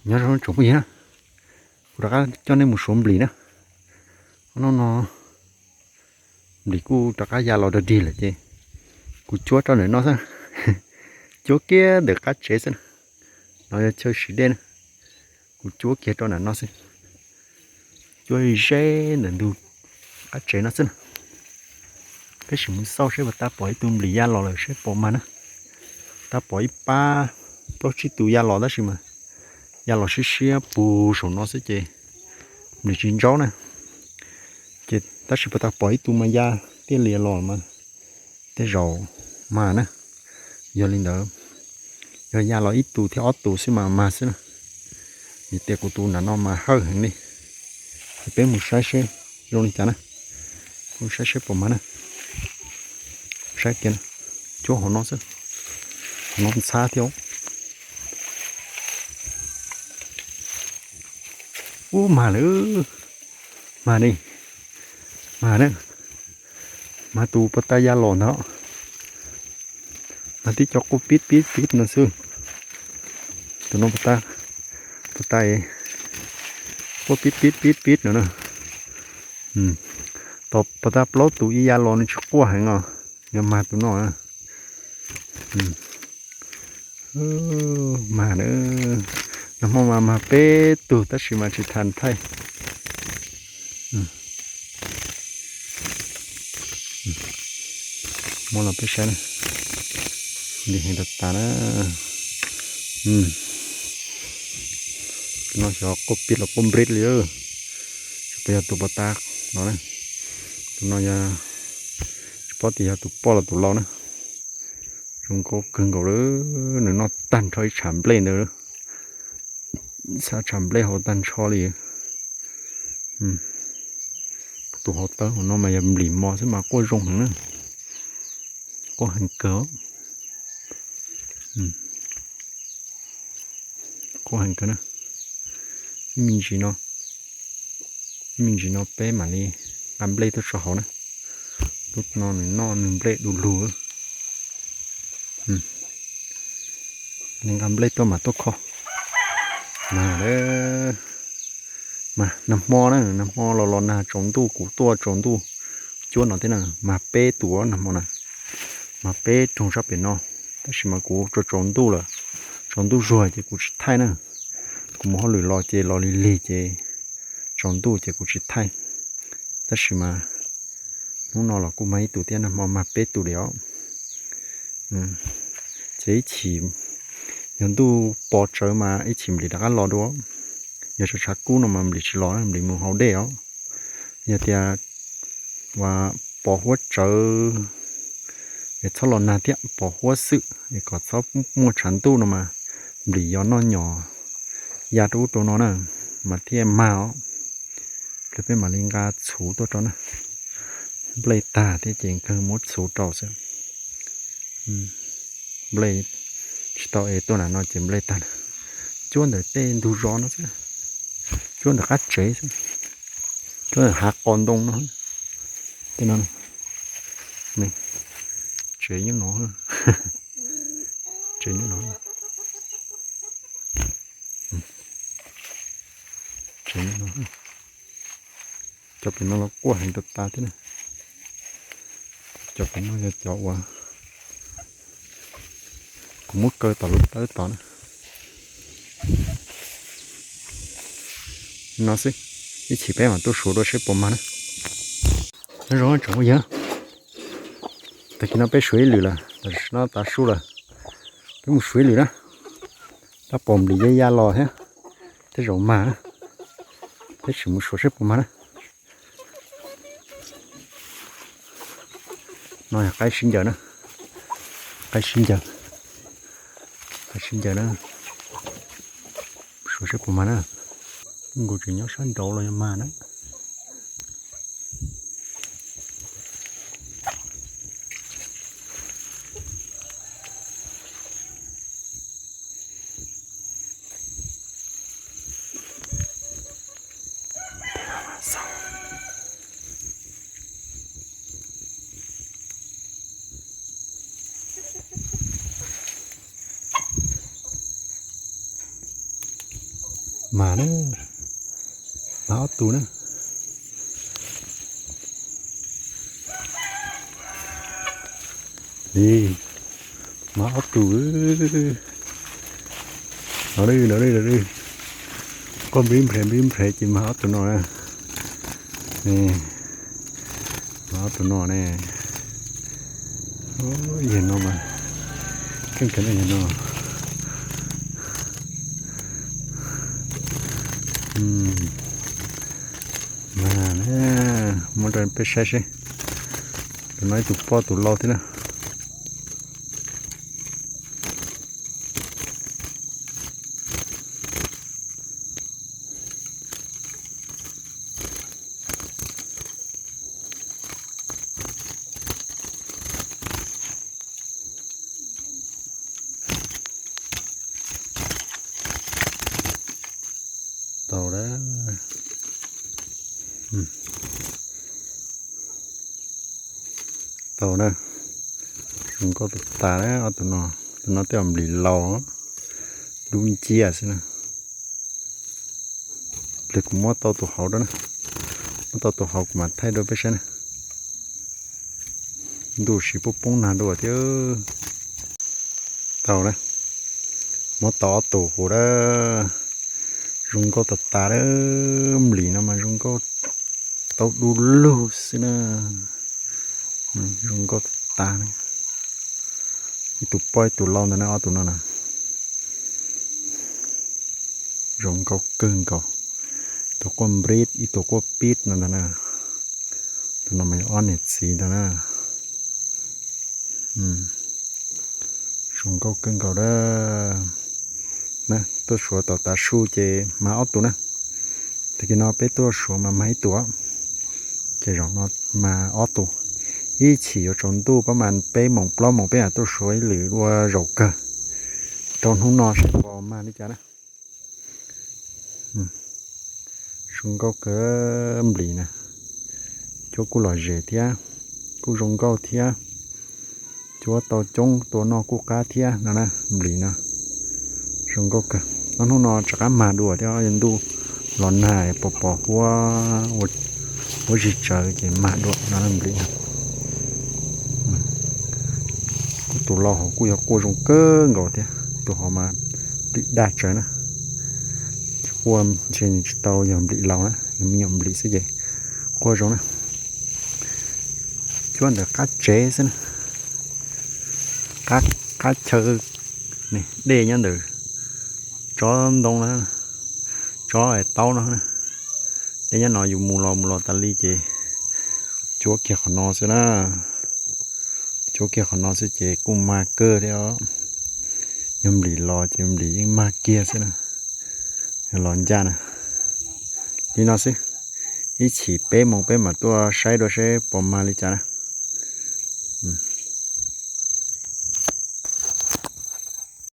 Nyob zoo tsoom phooj ywg na, kuv rov qab coj nej mus suav nplis na. Hnub no nplis kuj rov qab ya los dog dig lawm ces kuv cuab rau ntawm no xwb. Cuab kiag ntawm qab tsev xwb. No yog chaw siv dej na, kuv cuab kiag rau ntawm no xwb. Cuab ze ntawm ntug qab tsev no xwb na. Peb sim mus xauj seb puas tab pom ib tug nplis ya los lawm seb puas mag na. Tab pom ib pab plaub tsib tus ya los tab sis mas ya los siab siab pug saum no xwb ces nplis tsis ntsaub na. Ces tab sis puas tab pom ib tug mas ya tiaj lias los mas tej zaum mag na. Yog li ntawd, yog ya los ib tus thiab ob tus xwb mas mag xwb na. Vim tias kuv tus nram no mas hawj heev li. Ces peb mus saib seb zoo li cas na. Mus saib seb puas mag na. Saib kiag, cuab hauv no xwb. Hauv no ntxhab thiab. Ub, mag lawm. Mag ni. Mag na. Mag tus puag ta ya los ntag. Mag tib co quaj pib pib pib no xwb. Tus no puag ta, puag ta quaj pib pib pib pib no na. Tos puag ta plaub tus ib ya los nws tsis quaj heev os. Yog mag tus no na. Mag na. Nag hmo mas mag peb tug tab sis mas tsis tas thaij. Muab los peb saib na. Nti heev tas tas na. No xyov quaj pib los quaj nprid li. Tsis paub yog tus puag ta no na. Tus no yog, tsis paub tias yog tus poj los tus lau na. Zoo nkauj kawg nkaus li. Nws noj tag nrho ib tsham nplej ntawd. Tsham nplej hauv tag nrho li. Tus hauv tawb hauv no mas yog nplis mos xwb mas quaj zoo heev na. Quaj heev kawg. Quaj heev kawg na. Ib me ntsis no, ib me ntsis no peb mam li nqa nplej tuaj tso hauv na. Lub no nws noj nws nplej du lug. Li nqa nplej tuaj mam tuaj kho. Mas nag hmo na, nag hmo los los nag tsaus ntuj kuv tuaj tsaus ntuj cuab no thiab na, mag peb tus nag hmo na. Mag peb roog sab pem no, tab sis mas kuv tsaus tsaus ntuj lawm, tsaus ntuj zuag ces kuv tsis thaij na. Kuv mus hauj lwm los ces los lig lig ces tsaus ntuj ces kuv tsis thaij. Tab sis mas hnub no los kuj mag ib tug thiab, nag hmo mag peb tus li os. Ces ib chim yog ntuj pos tsawv mas ib chim nplis rov qab los dua. Yog tshav tshav kub no mas nplis tsis los, nplis mus haus dej os. Yog tias uas pos huab tsawv es txhob los nag thiab, pos huab xwb es kom txhob muaj tshav ntuj no mas nplis yog noj nyom ya rau ub rau no na mas thiaj mag os. Ces peb mam li nqa txhuv tuaj rau na. Nplej tag thiab ces kawg muab txhuv rau xwb. Nplej tsis tau es tuaj nram no ces nplej tag na. Cuab ntawm tej ntug zos no xwb, cuab ntawm qab tsev xwb, cuab ntawm hav qos ntoo no. Tej no, tsev nyob no, tsev nyob no, tsev nyob no. Cov pem no los quaj heev tas tas thiab na. Cov pem no yog cov uas kuv muab kaw tom lub tawb tod na. No xwb, ib chim peb mam tuaj suav dua seb puas mag na. Nyob zoo tsoom phooj ywg, tag kis no peb suav ib lwm lawm, tam sim no tav su lawm, peb mus suav ib lwm na. Tab pom nplis ya ya los thiab, tej zaum mag na. Peb sim mus suav seb puas mag na. No yog qaib sib ncaws na, qaib sib ncaws, qaib sib ncaws na. Suav seb puas mag na. Nkaus tseem nyob sab nraud los yog mag na. Mag na, mag ob tug na. Li, mag ob tug. No, no, no, quaj nplij nplhev nplij nplhev ces mag ob tug no na. Mag ob tug no ne. Yog no mas, keej kawg no yog no. Mag na, muab rau peb saib seb. Tus no ib tug poj tus lau thiab na. Tau na. Tau na. Zoo nkauj tas tas na ob tug no. Tus no tej zaum nplis laus, dub nciab xwb na. Pliag kuv muab tau tus hauv rau na. Muab tau tus hauv kuv mam thaij rau peb saib na. Ntuj siv poob poob nag dua thiab. Tau na. Muab tau ob tug huv na. Zoo nkauj tas tas na. Nplis no mas zoo nkauj tau du lug xwb na. Zoo nkauj tas tas. Ib tug poj ib tug lau ntawd na, ob tug no na. Zoo nkauj kawg nkaus. Tus quaj nplij, ib tug quaj pib no ntag na. Tus no mas yog ob niam txiv ntag na. Zoo nkauj kawg nkaus na. Tuaj suav tom tav su ces mag ob tug na. Tag kis no peb tuaj suav mas mag ib tug. Ces zaum no mag ob tug. Ib chim yuav tsaus ntuj pab mas peb moos plaub moos peb mam tuaj suav ib lwm ua zaum kawg. Rau hnub no seb puas mag li cas na. Zoo nkauj kawg nplis na. Cuab kuj lom zem thiab, kuj zoo nkauj thiab. Cuab tau coob tua noj kuj qab thiab no na, nplis no. Zoo nkauj kawg. Ob hnub no rov qab mag dua thiab, yog ntuj los nag pos pos huab, huab zig tsawv ces mag dua no na nplis no. Kuj tus lau hauv kuj yog quaj zoo kawg nkaus thiab, tus hauv mas nplis dag tsawv na. Quaj ntshe nws tsis tau yog nplis laus na, nws me nyuam nplis xwb ces quaj zoo na. Cuab ntawm qab tsev xwb na. Qab chaw, dej nyob ntawm tsob ntoo na, tsob taub no. Dej nyob no yus mus los mus los tas li ces cuab kiag qhov no xwb na. Cuab kiag qhov no xwb ces kuj mag kawg thiab os. Yog nplis los ces nplis yeej mag kiag xwb na. Los ncaj na. Li no xwb, ib chim peb moos peb mam tuaj saib dua seb puas mag li cas na.